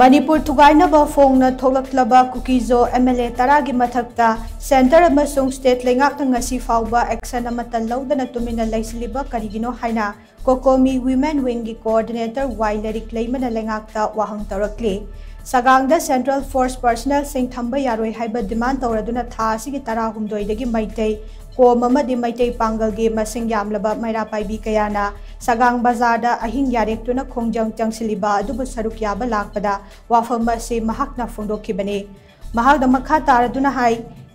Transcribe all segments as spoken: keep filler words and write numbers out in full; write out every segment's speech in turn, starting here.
ꯃꯅꯤꯄꯨꯔ ꯊꯨꯒꯥꯏꯅꯕ ꯐꯣꯡꯅ ꯊꯣꯛꯂꯛꯂꯕ ꯀꯨꯀꯤꯖꯣ M L A ꯇꯔꯥꯒꯤ ꯃꯊꯛꯇ ꯁꯦꯟꯇꯔ ꯑꯃꯁꯨꯡ ꯁ꯭ꯇꯦꯠ ꯂꯩꯉꯥꯛꯅ ꯉꯁꯤ ꯐꯥꯎꯕ ꯑꯦꯛꯁꯟ ꯑꯃꯠꯇ ꯂꯧꯗꯅ ꯇꯨꯃꯤꯟꯅ ꯂꯩꯁꯤꯜꯂꯤꯕ ꯀꯔꯤꯒꯤꯅꯣ ꯍꯥꯏꯅ ꯀꯣꯀꯣꯃꯤ ꯋꯤꯃꯦꯟ ꯋꯤꯡꯒꯤ ꯀꯣꯑꯣꯔꯗꯤꯅꯦꯇꯔ ꯋꯥꯏ ꯂꯩꯔꯤꯛ ꯂꯩꯃꯅ ꯂꯩꯉꯥꯛꯇ ꯋꯥꯍꯪ ꯇꯧꯔꯛꯂꯤ꯫ ꯁꯒꯥꯡꯗ ꯁꯦꯟꯇ꯭ꯔꯦꯜ ꯐꯣꯔꯁ ꯄꯔꯁꯅꯦꯜꯁꯤꯡ ꯊꯝꯕ ꯌꯥꯔꯣꯏ ꯍꯥꯏꯕ ꯗꯤꯃꯥꯟ ꯇꯧꯔꯗꯨꯅ ꯊꯥ ꯑꯁꯤꯒꯤ ꯇꯔꯥꯍꯨꯝꯗꯣꯏꯗꯒꯤ ꯃꯩꯇꯩ ꯀꯣꯝ ꯑꯃꯗꯤ ꯃꯩꯇꯩ ꯄꯥꯡꯒꯜꯒꯤ ꯃꯁꯤꯡ ꯌꯥꯝꯂꯕ ꯃꯩꯔꯥ ꯄꯥꯏꯕꯤ ꯀꯌꯥꯅ ꯁꯒꯥꯡ ꯕꯖꯥꯔꯗ ꯑꯍꯤꯡ ꯌꯥꯔꯦꯛꯇꯨꯅ ꯈꯣꯡꯖꯪ ꯆꯪꯁꯤꯜꯂꯤꯕ ꯑꯗꯨꯕꯨ ꯁꯔꯨꯛ ꯌꯥꯕ ꯂꯥꯛꯄꯗ ꯋꯥꯐꯝ ꯑꯁꯤ ꯃꯍꯥꯛꯅ ꯐꯣꯡꯗꯣꯛꯈꯤꯕꯅꯤ꯫ ꯃꯍꯥꯛꯅ ꯃꯈꯥ ꯇꯥꯔꯗꯨꯅ ꯍꯥꯏ,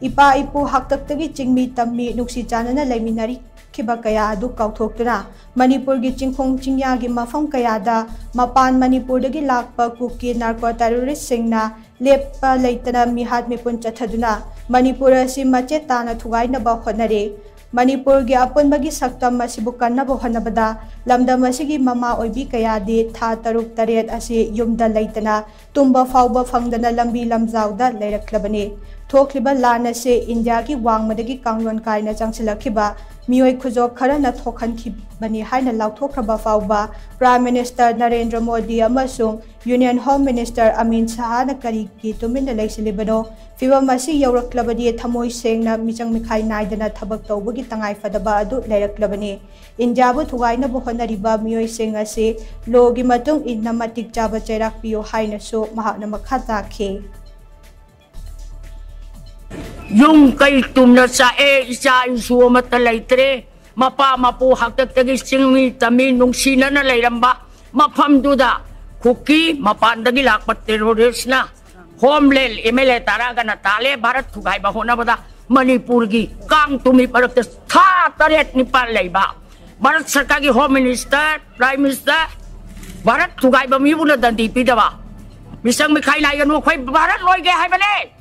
ꯏꯄꯥ ꯏꯄꯨ ꯍꯥꯛꯇꯛꯇꯒꯤ ꯆꯤꯡꯃꯤ ꯇꯝꯃꯤ ꯅꯨꯡꯁꯤ ꯆꯥꯟꯅꯅ ꯂꯩꯃꯤꯟꯅꯔꯤꯈꯤꯕ ꯀꯌꯥ ꯑꯗꯨ ꯀꯥꯎꯊꯣꯛꯇꯨꯅ ꯃꯅꯤꯄꯨꯔꯒꯤ ꯆꯤꯡꯈꯣꯡ ꯆꯤꯡꯌꯥꯒꯤ ꯃꯐꯝ ꯀꯌꯥꯗ ꯃꯄꯥꯟ ꯃꯅꯤꯄꯨꯔꯗꯒꯤ ꯂꯥꯛꯄ ꯀꯨꯀꯤ ꯅꯥꯔꯀꯣ ꯇꯦꯔꯣꯔꯤꯁꯁꯤꯡꯅ ꯂꯦꯞꯄ ꯂꯩꯇꯅ ꯃꯤꯍꯥꯠ ꯃꯤꯄꯨꯟ ꯆꯠꯊꯗꯨꯅ ꯃꯅꯤꯄꯨꯔ ꯑꯁꯤ ꯃꯆꯦꯠ ꯇꯥꯅ ꯊꯨꯒꯥꯏꯅꯕ ꯍꯣꯠꯅꯔꯤ꯫ ꯃꯅꯤꯄꯨꯔꯒꯤ ꯑꯄꯨꯟꯕꯒꯤ ꯁꯛꯇꯝ ꯑꯁꯤꯕꯨ ꯀꯟꯅꯕ ꯍꯣꯠꯅꯕꯗ ꯂꯝꯗꯝ ꯑꯁꯤꯒꯤ ꯃꯃꯥ ꯑꯣꯏꯕꯤ ꯀꯌꯥꯗꯤ ꯊꯥ ꯇꯔꯨꯛ ꯇꯔꯦꯠ ꯑꯁꯤ ꯌꯨꯝꯗ ꯂꯩꯇꯅ ꯇꯨꯝꯕ ꯐꯥꯎꯕ ꯐꯪꯗꯅ ꯂꯝꯕꯤ ꯂꯝꯖꯥꯎꯗ ꯂꯩꯔꯛꯂꯕꯅꯤ꯫ ꯊꯣꯛꯂꯤꯕ ꯂꯥꯟ ꯑꯁꯤ ꯏꯟꯗꯤꯌꯥꯒꯤ ꯋꯥꯡꯃꯗꯒꯤ ꯀꯥꯡꯂꯣꯟ ꯀꯥꯏꯅ ꯆꯪꯁꯤꯜꯂꯛꯈꯤꯕ ꯃꯤꯑꯣꯏ ꯈꯨꯖꯣꯛ ꯈꯔꯅ ꯊꯣꯛꯍꯟꯈꯤꯕꯅꯤ ꯍꯥꯏꯅ ꯂꯥꯎꯊꯣꯛꯈ꯭ꯔꯕ ꯐꯥꯎꯕ ꯄ꯭ꯔꯥꯏꯝ ꯃꯤꯅꯤꯁꯇꯔ ꯅꯔꯦꯟꯗ꯭ꯔ ꯃꯣꯗꯤ ꯑꯃꯁꯨꯡ ꯌꯨꯅꯤꯌꯟ ꯍꯣꯝ ꯃꯤꯅꯤꯁꯇꯔ ꯑꯃꯤꯠ ꯁꯥꯍꯅ ꯀꯔꯤꯒꯤ ꯇꯨꯃꯤꯟꯅ ꯂꯩꯁꯤꯜꯂꯤꯕꯅꯣ? ꯐꯤꯚꯝ ꯑꯁꯤ ꯌꯧꯔꯛꯂꯕꯗꯤ ꯊꯃꯣꯏ ꯁꯦꯡꯅ ꯃꯤꯆꯪ ꯃꯤꯈꯥꯏ ꯅꯥꯏꯗꯅ ꯊꯕꯛ ꯇꯧꯕꯒꯤ ꯇꯉꯥꯏ ꯐꯗꯕ ꯑꯗꯨ ꯂꯩꯔꯛꯂꯕꯅꯤ꯫ ꯏꯟꯗꯤꯌꯥꯕꯨ ꯊꯨꯒꯥꯏꯅꯕ ꯍꯣꯠꯅꯔꯤꯕ ꯃꯤꯑꯣꯏꯁꯤꯡ ꯑꯁꯤ ꯂꯣꯒꯤ ꯃꯇꯨꯡ ꯏꯟꯅ ꯃꯇꯤꯛ ꯆꯥꯕ ꯆꯩꯔꯥꯛ ꯄꯤꯌꯨ ꯍꯥꯏꯅꯁꯨ ꯃꯍꯥꯛꯅ ꯃꯈꯥ ꯇꯥꯈꯤ꯫ ꯌꯨꯝ ꯀꯩ ꯇꯨꯝꯅ ꯆꯥꯛꯑꯦ, ꯏꯆꯥ ꯏꯁꯨ ꯑꯃꯠꯇ ꯂꯩꯇ꯭ꯔꯦ꯫ ꯃꯄꯥ ꯃꯄꯨ ꯍꯥꯛꯇꯛꯇꯒꯤ ꯆꯤꯡꯃꯤ ꯇꯝꯃꯤ ꯅꯨꯡꯁꯤꯅꯅ ꯂꯩꯔꯝꯕ ꯃꯐꯝꯗꯨꯗ ꯀꯨꯀꯤ ꯃꯄꯥꯟꯗꯒꯤ ꯂꯥꯛꯄ ꯇꯦꯔꯣꯔꯤꯁꯅ ꯍꯣꯝꯂꯦꯟ ꯑꯦꯝ ꯑꯦꯜ ꯑꯦ ꯇꯔꯥꯒꯅ ꯇꯥꯜꯂꯦ꯫ ꯚꯥꯔꯠ ꯊꯨꯒꯥꯏꯕ ꯍꯣꯠꯅꯕꯗ ꯃꯅꯤꯄꯨꯔꯒꯤ ꯀꯥꯡ ꯇꯨꯝꯃꯤ ꯃꯔꯛꯇ ꯊꯥ ꯇꯔꯦꯠ ꯅꯤꯄꯥꯜ ꯂꯩꯕ ꯚꯥꯔꯠ ꯁꯔꯀꯥꯔꯒꯤ home minister, prime minister, Bharat ꯊꯨꯒꯥꯏꯕ ꯃꯤꯕꯨꯅ ꯗꯟꯗꯤ ꯄꯤꯗꯕ, ꯃꯤꯆꯪ ꯃꯤꯈꯥꯏ ꯅꯥꯏꯒꯅꯨ, ꯑꯩꯈꯣꯏ ꯚꯥꯔꯠ ꯂꯣꯏꯒꯦ ꯍꯥꯏꯕꯅꯦ꯫